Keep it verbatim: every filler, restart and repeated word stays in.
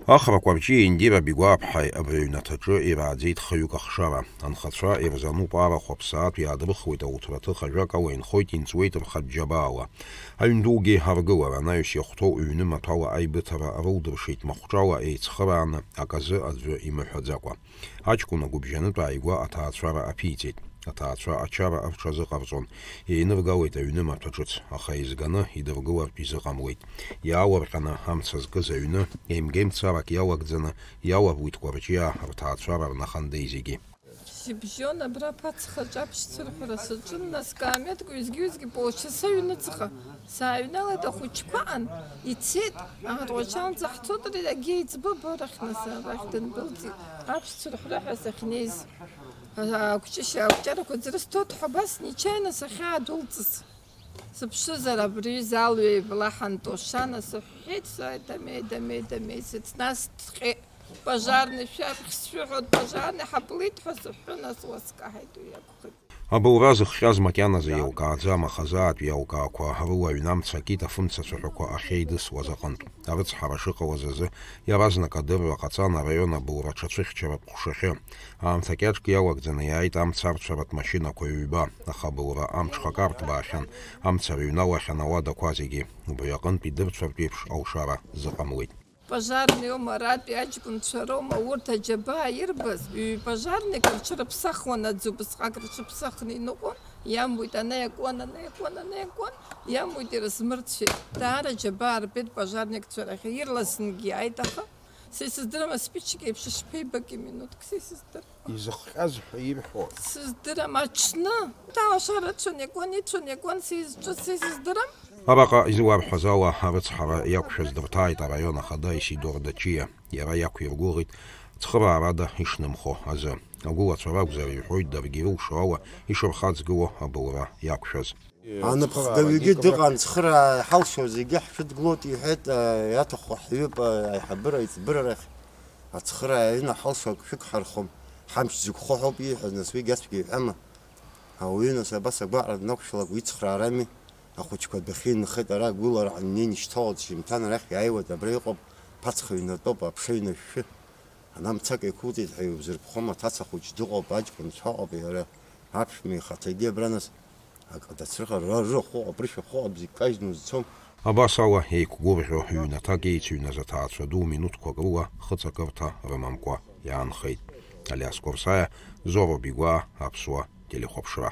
Ахра Кәарҷиа Индира Бигәааԥҳаи абри аҩнаҭаҿы ирааӡеит хҩык ахшара. Анхацәа ирзануп арахә аԥсаатә, иаадрыхуеит ауҭраҭых, ажәак ала инхоит, инҵуеит рхаџьџьабаала. Аҩн дугьы аргылара анаҩс иахәҭоу ҩны маҭәала аибыҭара рылдыршеит, махәҿала еицхырааны, аказы аӡәы имыҳәаӡакәа. Аҷкәын агәыбжьанытә ааигәа аҭаацәара аԥиҵеит. Аҭаацәа ачара рҽазыҟарҵон, еиныргалеит аҩны маҭәа ҿыц, аха еизганы идыргылартә изыҟамлеит. Иаалырҟьаны амца зкыз аҩны, еимгеимцарак иалагӡаны иаларбуит Кәарҷиаа рҭаацәара рнахандеи зегьы. Шьыбжьон абра аԥацхаҿы аԥшьцәырҳәра саҿын, нас каамеҭк ҩызгьы-ҩызгьы полчаса аҩныҵҟа сааҩналеит, ахәыҷқәа аан ицеит, аӷарҟәачанӡа ҳцот, егьа еиҵбы абарахь, нас арахь дындәылҵит, аԥшьцәырҳәра ҳәа сахьнеиз. Акәҷышь, акәҷарақәа ӡрысҭоит ҳәа абас нечаянно сахьаадәылҵыз. Сыԥшызар, абри залҩа еибла ҳантошана сыҳәҳәеит, сааит, амеи, дамеи, дамеи, сыц, нас дҟьеит. Пожарный шәаԥхь сшәыҳәоит, пожарный ҳаплит ҳәа сыҳәҳәы, нас уаскаҳаит уи акәхеит. Абылра зыхҟьаз макьаназы еилкааӡам, аха заатә иалкаақәа рыла аҩнамца акит афымца цәаҳәақәа ахьеидысуаз аҟынтә. Арыцҳара шыҟалаз азы иаразнак адырра ҟаҵан араион абылра ҽацәыхьчаратә ҟәшахьы. Аамҭа кьаҿк иалагӡаны иааит амца арцәаратә машьынақәа ҩба, аха абылра амҽхак арҭбаахьан, амца рыҩналахьан ауадақәа зегьы. Убри аҟынтә идырцәартә еиԥш алшара зыҟамлеит. Пожарныиума, аратәи аҷкәынцәа роума, урҭ аџьабаа ирбаз, ҩ-пожарник рҽырыԥсахуан аӡы, убысҟак рҽыԥсахны иныҟәон, иамуит, ана иакуан, ана иакуан, ана иакуан, иамуит, ирызмырцәеит. Даара аџьабаа рбеит пожарникцәа рахь, ирласнгьы иааит, аха са исыздырам, аспички еиԥш ишԥеибаки минуҭк, са исыздырам. Изыхҟьаз ҳәа ирҳәо. Сыздырам, аҽны. Ҭаашара ацәан иакуан, ицәан иакуан, са изҿыз, са исыздырам. Араҟа изларҳәаз ала, арыцҳара иақәшәаз дырҭааит араион ахада Исидор Дачиа. Иара иақәиргәыӷит цхыраарада ишнымхо азы. Агәылацәа ракәзар, иҳәоит, даргьы ирылшо ала ишырхаҵгыло абылра иақәшәаз. Аныԥхгаҩгьы дыҟан, цхыраа иҳалшо зегьы ҳшәыдгылоит, иҳәеит, иаҭаху ҳҩып, аиҳабыра аиҵбыра рахь. Ацхыраа инаҳалшо ак шәықәҳархом, ҳамч зықәхо ҳауп ииҳәаз, нас уигьы ацәгьа иҳәама? Ауаҩы, нас, абас агәаҟра днақәшәалак уицхраарами? Ахәыҷқәа адәахьы инхеит, ара агәылара ҳаннеин ишьҭалоит, шьыжьымҭан арахь иааиуеит, абра иҟоуп, ԥацха ҩнатәоуп, аԥша ҩнашәшәы. Ана мцак еиқәылҵеит ҳәа иузырԥхом, аҭаца хәыҷ дыҟоуп, аҷкәынцәа ыҟоуп, иара аԥшәма ихаҭагьы абра, нас, акы дацрыхар, ра-, рыхәыҟоуп, рышәахәыҟоуп, зегь кажьны узцом. Абас ала, еиқәгәырӷьо ҩнаҭак еицыҩназ аҭаацәа ду минуҭқәак рыла хыҵакырҭа рымамкәа иаанхеит. Алиас Қәарсаиа, Зоро Бигәаа, Аԥсуа телехәаԥшра.